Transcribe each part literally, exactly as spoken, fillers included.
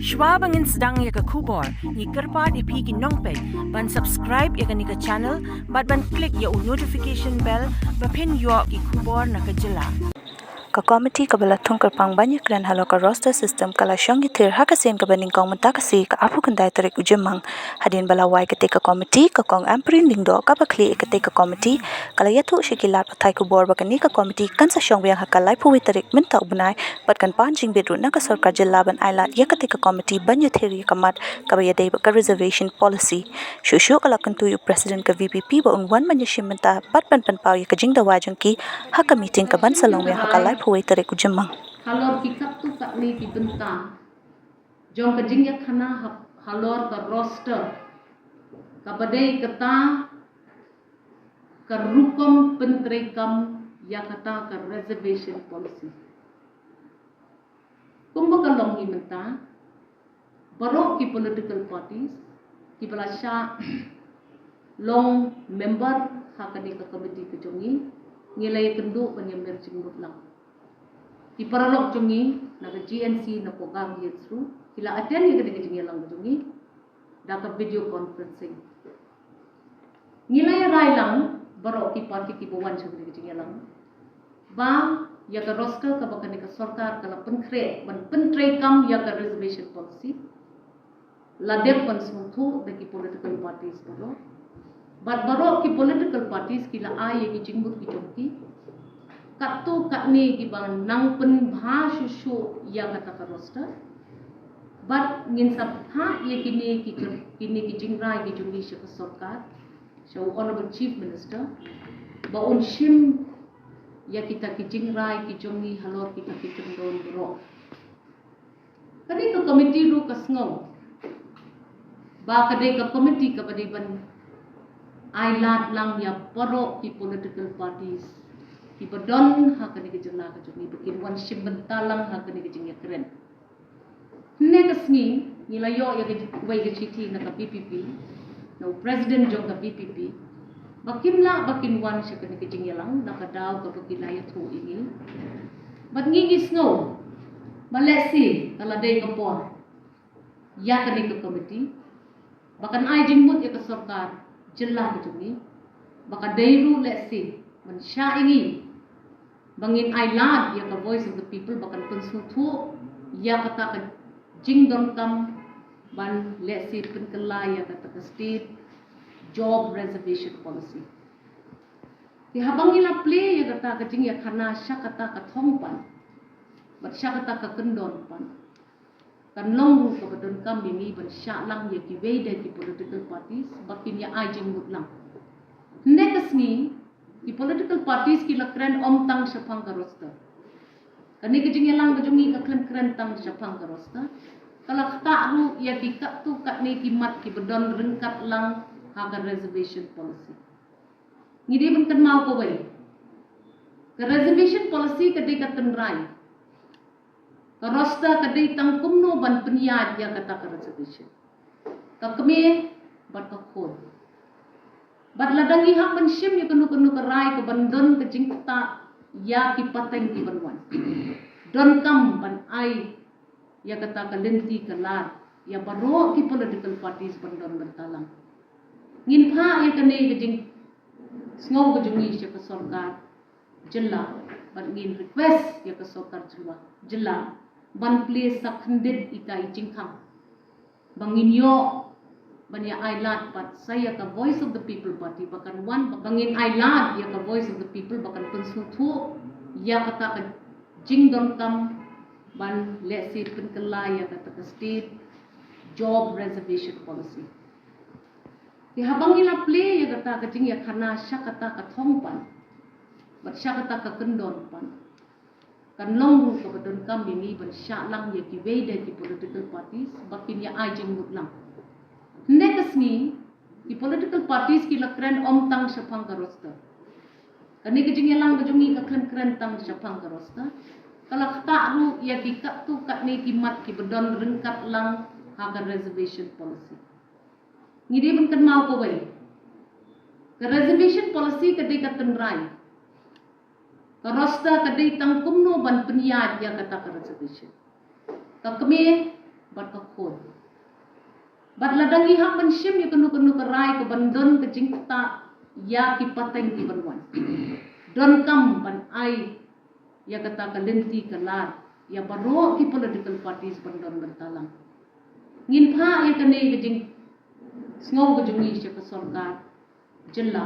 Shwa ba ngin sdang ïa ka khubor, ngi kyrpad ïa phi ki nongpeit ban subscribe ïa kane ka channel bad ban click ïa u notification bell ba phin ïoh ki khubor na ka jylla. Ka komiti kaba la thung kyrpang ban ïakren halor ka roster system ka la shong ïathir ha ka sien kaba nyngkong mynta ka sngi ka arphew khyndai tarik u Jymmang. Hadien ba la wai katei ka komiti, ka Kong Ampareen Lyngdoh kaba khlieh ïa katei ka komiti ka la ïathuh sha ki lad pathai khubor ba kane ka komiti kan sa shong biang ha ka laiphew wei tarik mynta u bnai bad kan pan jingbit ruh na ka sorkar jylla ban ai lad ïa katei ka komiti ban ïathir ïa ka mat kaba ïadei bad ka reservation policy. Shuh shuh ka la kyntu ïa u president ka V P P ba un wan ban ïashim bynta bad ban pynpaw ïa ka jingdawa jong ki ha ka meeting kaban sa long biang ha ka laiphew wei tarik u Jymmang. Halor ki katto katne ki bynta jong ka jingïakhana ha-, halor ka roster kaba dei kata ka rukom pyntreikam ïa kata ka reservation policy. Kumba ka long hi mynta, baroh ki political parties kiba la shah long member ha kane ka komiti ka jong ngi, ngi la ïakynduh ban ïamer jingmut lang. Ki paralok jong ngi na ka G N C na Pogam Hills ruh ki la attend ïa kane ka jingïalang ka jong ngi da ka video conferencing. Ngi la ïa rai lang baroh ki party kiba wan sha kane ka jingïalang ba ïa ka roster kaba kane ka sorkar ka la pynkhreh ban pyntreikam ïa ka reservation policy la dep ban sngewthuh da ki political parties baroh. Bad baroh ki political parties ki la ai ïa ki jingmut ki jong ki. Katto katne kiba nang pynbha shuh shuh ïa kata ka roster. Bad ngin sa phah ïa kine ki, kine ki jingrai ki jong ngi sha ka sorkar, sha u Honorable Chief Minister, ba un shim ïa kita ki jingrai ki jong ngi halor kita ki kyndon baroh. Kane ka komiti ruh ka sngew ba ka dei ka komiti kaba dei ban ai lad lang ïa baroh ki political parties kiba don ha kane ka jylla ka jong ngi ba kin wan shim bynta lang ha kane ka jingïakren. Hynne ka sngi ngi la ïoh ïa ka wei ka shithi na ka V P P, na u president jong ka V P P, ba kim lah ba kin wan sha kane ka jingïalang na ka daw kaba ki la ïathuh ïa ngi. Bad ngi ngi sngew ba lehse ka la dei ka por ïa kane ka komiti ba kan ai jingmut ïa ka sorkar jylla ka jong ngi, ba ka dei ruh lehse ban shah ïa ngi ba ngin ai lad ïa ka Voice of the People ba kan pynsngewthuh ïa kata ka jingdonkam ban lehse pynkylla ïa kata ka state job reservation policy. Te haba ngi la plie ïa kata ka jingïakhana sha kata ka thong pat bad sha kata ka kyndon pat, kan long ruh kaba donkam ïa ngi ban shah lang ïa kiwei de ki political parties ba kin ïa ai jingmut lang. Hynne ka sngi ki political parties ki la kren ym tang shaphang ka roster. Kane ka jingïalang ka jong ngi ka khlem kren tang shaphang ka roster, ka la ktah ruh ïa ki katto katne ki mat kiba don ryngkat lang ha ka reservation policy. Ngi dei ban kynmaw kawei, ka reservation policy ka dei ka tynrai. Ka roster ka dei tang kumno ban pynïaid ïa kata ka reservation. Ka kmie bad ka khun. Bad lada ngi hap ban shim ïa kano kano ka rai kaban don ka jingktah ïa ki pateng kiban wan, donkam ban ai ïa kata ka lynti ka lad ïa baroh ki political parties ban don bynta lang. Ngin phah ïa kane ka jingsngew ka jong ngi sha ka sorkar jylla bad ngin request ïa ka sorkar jylla, jylla ban plie sa khyndiat ita i jingkhang ba ngin ïoh ban ïa ai lad pat sa ïa ka Voice of the People Party ba kan wan, ba ngin ai lad ïa ka Voice of the People ba kan pynsngewthuh ïa kata ka jingdonkam ban lehse pynkylla ïa kata ka state job reservation policy. Te haba ngi la plie ïa kata ka jingïakhana sha kata ka thong pat bad sha kata ka kyndon pat, kan long ruh kaba donkam ïa ngi ban shah lang ïa kiwei de ki political parties ba kin ïa ai jingmut lang. Hynne ka sngi ki political parties ki la kren ym tang shaphang ka roster. Kane ka jingïalang ka jong ngi ka khlem kren tang shaphang ka roster, ka la ktah ruh ïa ki katto katne ki mat kiba don ryngkat lang ha ka reservation policy. Ngi dei ban kynmaw kawei, ka reservation policy ka dei ka tynrai. Ka roster ka dei tang kumno ban pynïaid ïa kata ka reservation. Ka kmie bad ka khun. Bad lada ngi hap ban shim ïa kano kano ka rai ka ban don ka jingktah ïa ki pateng ki ban wan, donkam ban ai ïa kata ka lynti ka lad ïa baroh ki political parties ban don bynta lang. Ngin phah ïa kane ka jingsngew ka jong ngi sha ka sorkar jylla,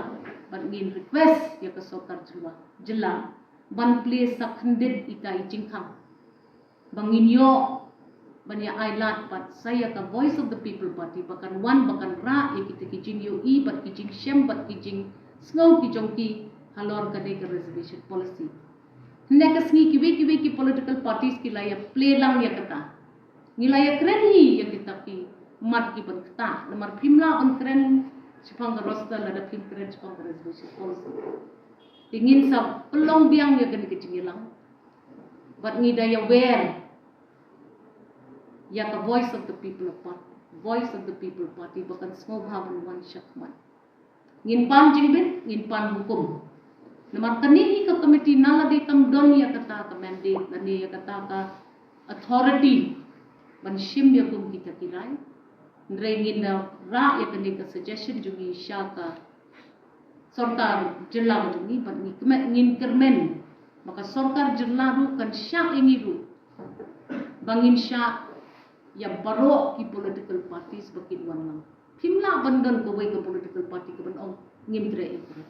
bad ngin request ïa ka sorkar jylla, jylla ban plie sa khyndiat ita i jingkhang ba ngin ïoh ban ïa ai lad pat sa ïa ka Voice of the People Party ba kan wan ba kan rah ïa kita ki jingïohi bad ki jingshem bad ki jingsngew ki jong ki halor kane ka reservation policy. Hynne ka sngi kiwei kiwei ki political parties ki la ïa plie lang ïa kata. Ngi la ïa kren hi ïa kita ki mat ki ban ktah, namar phim lah ban kren shaphang ka roster lada phim kren shaphang ka reservation policy. Te ngin sa pynlong biang ïa kane ka jingïalang. Bad ngi da ïa wer ïa ka Voice of the People Party, Voice of the People Party ba kan sngewbha ban wan shakhmat. Ngin pan jingbit, ngin pan hukum. Namar kane hi ka committee nalade kam don ïa kata ka mandate lane ïa kata ka authority ban shim ïa kum kita ki rai. Hynrei ngin da rah ïa kane ka suggestion jong ngi sha ka sorkar jylla ka jong ngi, bad ngi kmen, ngin kyrmen ba ka sorkar jylla ruh kan shah ïa ngi ruh ba ngin shah ïa baroh ki political parties ba kin wan lang. Phim lah ban don kawei ka political party ka ban ong ngim treh ïa ka.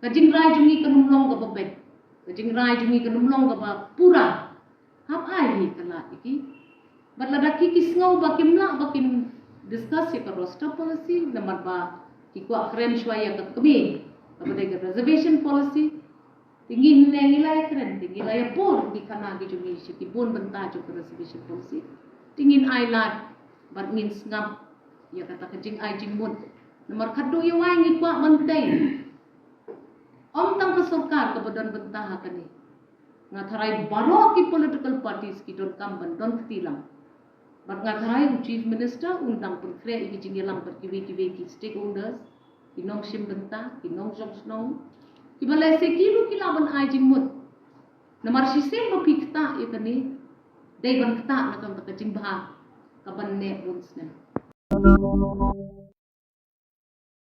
Ka jingrai jong ngi kan ym long kaba beit, ka jingrai jong ngi kan ym long kaba pura. Hap ai hi ka lad ïa ki. Bad lada ki ki sngew ba kim lah ba kin discuss ïa ka roster policy, namar ba ki kwah kren shuwa ïa ka kmie kaba dei ka reservation policy. Te ngi ne ngi la ïa kren, te ngi la ïa pur ki khana ki jong ngi sha ki bun bynta jong ka reservation policy. Te ngin ai lad bad ngin sngap ïa kata ka jingai jingmut. Namar khatduh ïa wai ngi kwah ban tei. Ym tang ka sorkar kaba don bynta ha kane. Nga tharai baroh ki political parties ki donkam ban don kti lang. Bad nga tharai u Chief Minister un dang pynkhreh ïa ki jingïalang bad kiwei kiwei ki stakeholders, ki nongshim bynta, ki nongshong shnong, kiba lehse ki ruh ki lah ban ai jingmut. Namar shisien ba phi ktah ïa kane, dei ban ktah na ka bynta ka jingbha ka ban neh bun snem.